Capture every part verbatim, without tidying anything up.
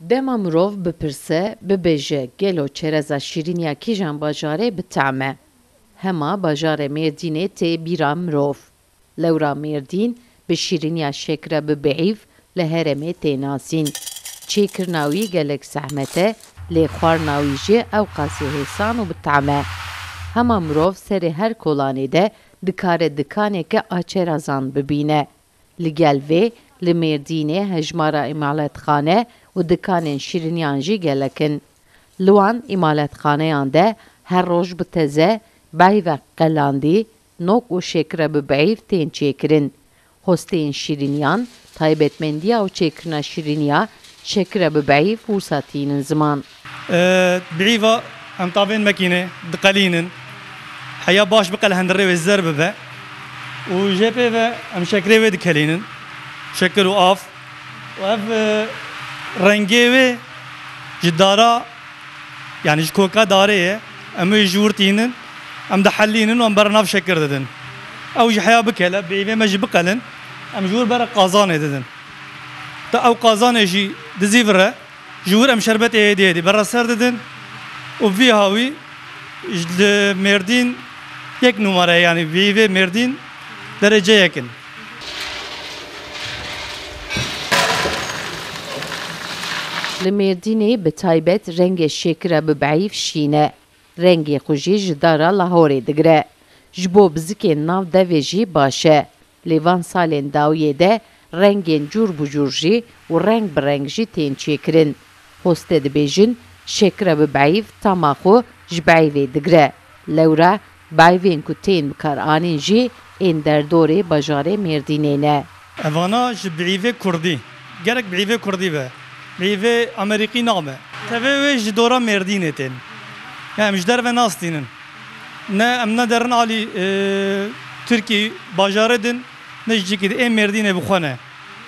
Dema mirov bipirse, bibêje gelo çereza şîrîniya kîjan bajarê bi tam e? Hema bajarê Mêrdînê tê bîra mirov. Lewra Mêrdîn bi şîrîniya şekre bi bihîv li herêmê tê nasîn. Çêkirina wî gelek zehmet e, lê xwarina wî jî ewqasî hêsan û bi tam e. Hema mirov serê her kolanê de dikare dikaneke a çerazan bibîne. Li gel vê, li Mêrdînê hejmara îmalatxane û dikanên şîriniyan jî gelek in. Li wan îmalatxaneyan de her roj bi teze beyve qelandî, nok û şekre bi beyv tên çêkirin. Hosteyên şîriniyan, taybetmendiya û çêkirina şîriniya şekre bi beyv wisa tînin ziman. E, beyva em tavên mekîne diqelînin. Heya baş biqel, hundirê wê zer bibe. Û jê pê ve em şekrê wê dikelînin. Şekir û av. Û ev, e, rengê wê ji dara, yanî ji koka darê ye. Em wê ji wir tînin. Em dihellînin û em ber nav şekir didin. Ew ji heya bikele, beyvê me jî biqelin. Em ji wir bere qazanê didin. Ta ew qazanê jî dizîvire. Ji wir em şerbetê êdî êdî berra ser didin û vî hawî ji li Mêrdîn yek numare, yanî vî vê Mêrdîn derece yek in. Li Mêrdînê bi taybet rengê şêkira bi beyv şîn e. Rengê xwe jî ji dara Lahorê digire. Ji bo bizikên nav devê jî baş e. Lê van salên dawiyê de rengên cûr bi cûr jî û reng bi reng jî tên çêkirin. Hoste dibêjin, şekira bi beyv tama xwe ji beyvê digire. Lewra beyvên ku tên bikaranîn jî ên derdorê bajarê Mêrdînê ne. Evana ji beyvê kurdî. Gerek beyvê kurdî be. Beyvê amerîkî nabe. Tevê wê ji dora Mêrdînê tên. Ya em ji derve nastînin. Ne, em ne derin alî, e, Tirkî bajarê din, ne ji cîkî di ê Mêrdînê bi xwe ne.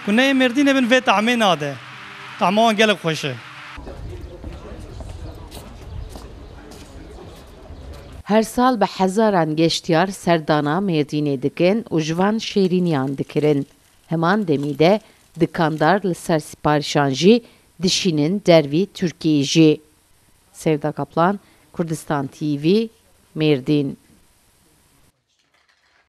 Ku ne ê Mêrdînê bin vê tahmê nade. Tahma wan gelek xweş e. Her sal bi hezaran geştiyar serdana Mêrdînê dikin û ji van şêrîniyan dikirin. Heman demî de dikandar li ser siparişan jî dişînin dervî Tirkiyê jî. Sevda Kaplan, Kurdistan T V, Mêrdîn.